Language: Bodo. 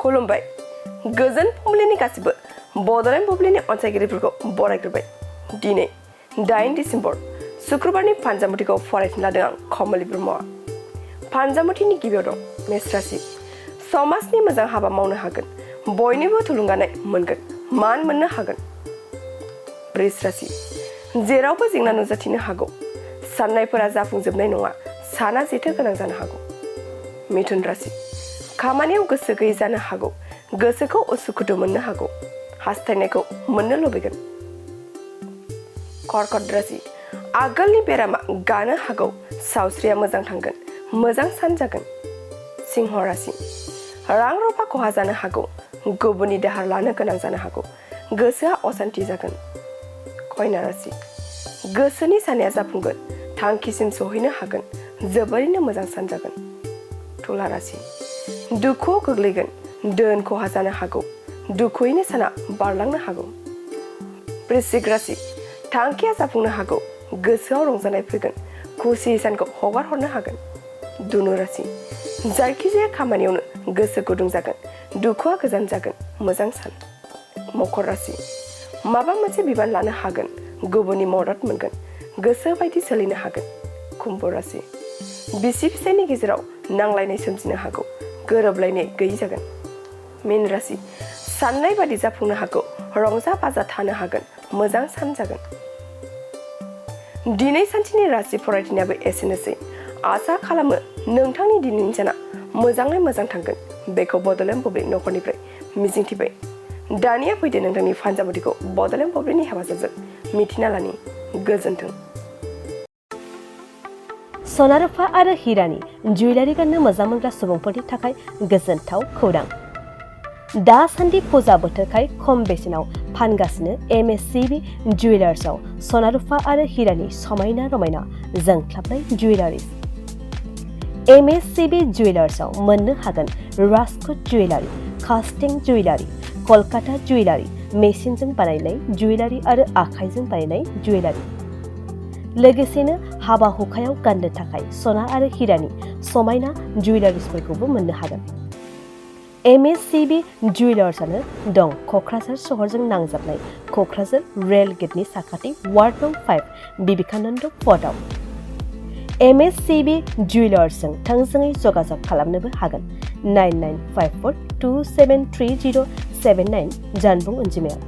खुलुमबाय गोजोन फुंबिलिनि गासिबो बड'लेण्ड बुब्लिनि अनसायगिरिफोरखौ बरायग्रोबाय दिनै 8 डिसेम्बर शुक्रबारनि फानजामुथिखौ फरायनो लादों आं कमलि ब्रह्मआ फानजामुथिनि गिबियाव दं मेष राशि समाजनि मोजां हाबा मावनो हागोन बयनिबो थुलुंगानाय मोनगोन मान मोननो हागोन वृष राशि जेरावबो जेंना नुजाथिनो हागौ साननायफोरा जाफुंजोबनाय नङा साना जेथो गोनां जानो हागौ मिथुन राशि खामानियाव गोसो गैयै जानो हागौ गोसोखौ उसुखुथु मोननो हागौ हास्थायनायखौ मोननो लुबैगोन कर्कट राशि आगोलनि बेरामा गानो हागौ सावस्रिया मोजां थांगोन मोजां सान जागोन सिंह राशि रां रुफा खहा जानो हागौ गुबुननि दाहार लानो गोनां जानो हागौ गोसोआ असान्थि जागोन कन्या राशि गोसोनि साननाया जाफुंगोन थांखिसिम सहैनो हागोन जोबोरैनो मोजां सान जागोन तुला राशि दुखुआव गोग्लैगोन दोन खहा जानो हागौ दुखुयैनो साना बारलांनो हागौ वृश्चिक राशि थांखिया जाफुंनो हागौ गोसोआव रंजानाय फैगोन खुसि सानखौ हगार हरनो हागोन धनु राशि जायखिजाया खामानियावनो गोसो गुदुं जागोन दुखुआ गोजान जागोन मोजां सान मकर राशि माबा मोनसे बिबान लानो हागोन गुबुननि मदद मोनगोन गोसो बायदि सोलिनो हागोन कुम्भ राशि बिसि फिसायनि गेजेराव नांलायनाय सोमजिनो हागौ गोरोबलायनाय गैयै जागोन मीन राशि साननाय बादि जाफुंनो हागौ रंजा बाजा थानो हागोन मोजां सान जागोन दिनै सानसेनि राशि फरायथिनायाबो एसेनोसै आसा खालामो नोंथांनि दिनैनि साना मोजाङै मोजां थांगोन बेखौ बड'लेण्ड बुब्लि नखरनिफ्राय मिजिंथिबाय दानिया फैदो नोंथांनि फानजामुथिखौ बड'लेण्ड बुब्लिनि हेफाजाबजों मिथिना लानि गोजोन्थों सना रुफा आरो हिरानि जुवेलारि गाननो मोजां मोनग्रा सुबुंफोरनि थाखाय गोजोनथाव खौरां दासान्दि फुजा बोथोरखाय खम बेसेनाव फानगासिनो MSCB जुवेलार्सआव सना रुफा आरो हिरानि समायना रमायना जोंख्लाबनाय जुवेलारिज MSCB जुवेलार्सआव मोननो हागोन राजकोट जुवेलारि कास्टिं जुवेलारि कलकाता जुवेलारि मेसिनजों बानायनाय जुवेलारि आरो आखाइजों बानायनाय जुवेलारि लोगोसेनो हाबा हुखायाव गाननो थाखाय सना आरो हिरानि समायना जुवेलारिसफोरखौबो मोननो हागोन MSCB जुवेलार्सआनो दं क'क्राझार सहरजों नांजाबनाय क'क्राझार रेल गेटनि साखाथि वार्ड नं 5 बिबेकानन्द पथआव MSCB जुवेलार्सजों थोंजोङै जगाजग खालामनोबो हागोन 9954273079 जानबुं अनजिमायाव